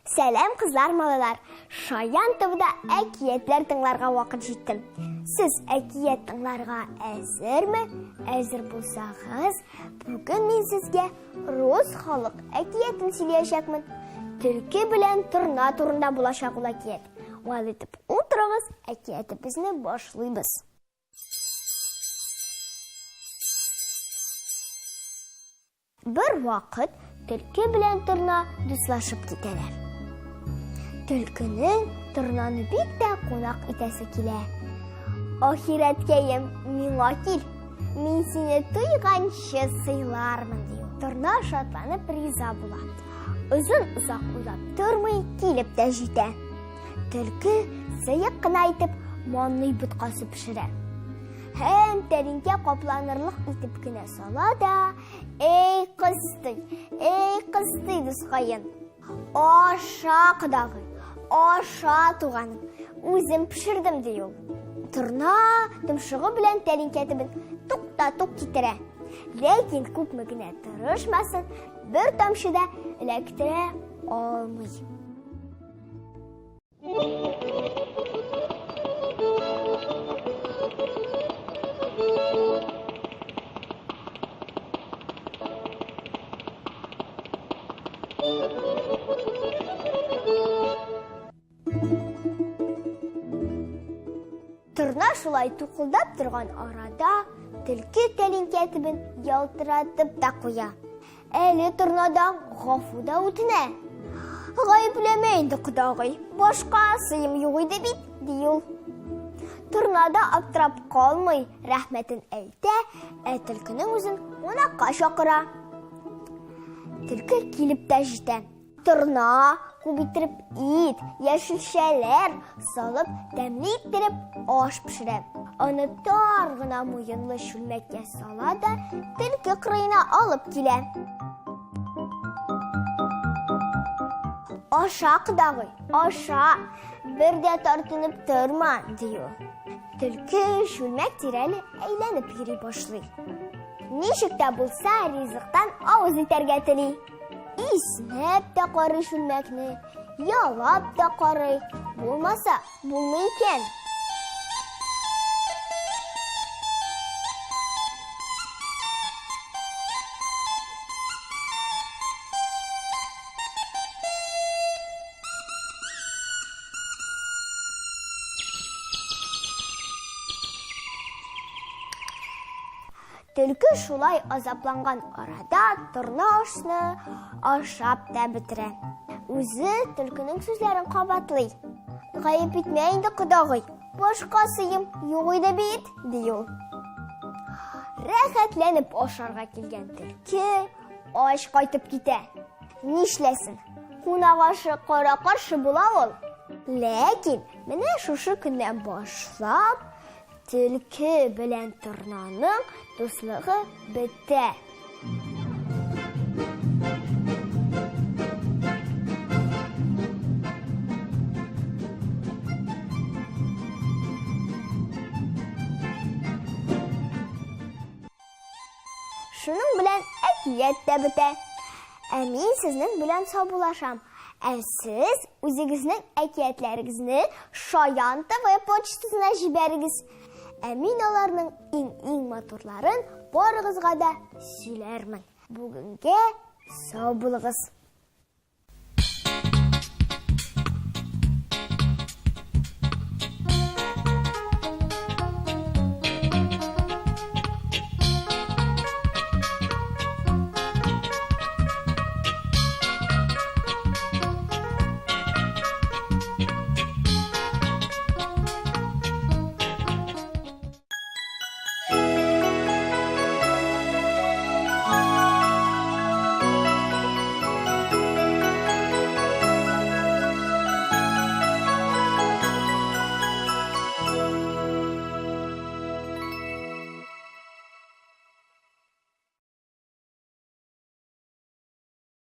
Сәлам, кызлар, малайлар! Шаян ТВда әкиятләр тыңларга вакыт җитте. Сез әкият тыңларга әзерме? Әзер булсагыз, бүген мин сезгә рус халык әкиятен сөйләячәкмен. Төлке белән торна турында булачак ул әкият. Вәл итеп утырыгыз, әкиятебезне башлыйбыз. Бер вакыт төлке белән торна дуслашып китәләр. Төлкенең торнаны бик тә кунак итәсе килә. Ахирәткәем, миңа кил, мин сине туйганчы сыйлармын, ди. Торна шатланып риза була. Озын озак уйлап тормый, килеп тә җитә. Төлке сыек кына итеп манный боткасы пешерә. Һәм тәлинкә капланырлык итеп кенә сала да, эй, кыстый, эй, кыстый, дускаен. Аша, кодагый, аша, туганым, үзем пешердем, ди ул. Торна томшыгы белән тәлинкә төбен тук та тук китерә. Ләкин күпме генә тырышмасын, бер тамчы да эләктерә алмый. Торна шулай тукылдап торган арада төлке тәлинкә төбен ялтыратып та куя. Әле торнадан гафу да үтенә. Гаепләмә инде, кодагый, башка сыем юк иде бит, ди ул. Торна да аптырап калмый, рәхмәтен әйтә, ә төлкенең үзен кунакка чакыра. Төлке килеп тә җитә. Торна күп иттереп ит, яшелчәләр салып, тәмле иттереп аш пешерә. Аны тар гына муенлы чүлмәккә сала да төлке кырыена алып килә. Аша, кодагый, аша, бер дә тартынып торма, ди ул. Төлке чүлмәк тирәли әйләнеп йөри башлый. Ничек тә булса ризыктан авыз итәргә тели. Иснәп тә карый чүлмәкне, ялап та карый. Булмаса, булмый икән. Төлке шулай азапланган арада торна ашны ашап та бетерә. Үзе төлкенең сүзләрен кабатлый. Гаеп итмә инде, кодагый, башка сыем юк иде бит, ди ул. Рәхәтләнеп ашарга килгән төлке ач кайтып китә. Нишләсен? Кунак ашы кара-каршы була ул. Ләкин менә шушы көннән башлап Төлке белән торнаның дуслыгы бетә. Шуның белән әкият тә бетә. Ә мин сезнең белән саубуллашам. Ә сез үзегезнең әкиятләрегезне Шаян ТВ почтасына җибәрегез. Ә мин аларның иң-иң матурларын барыгызга да сөйләрмен. Бүгенгә сау булыгыз.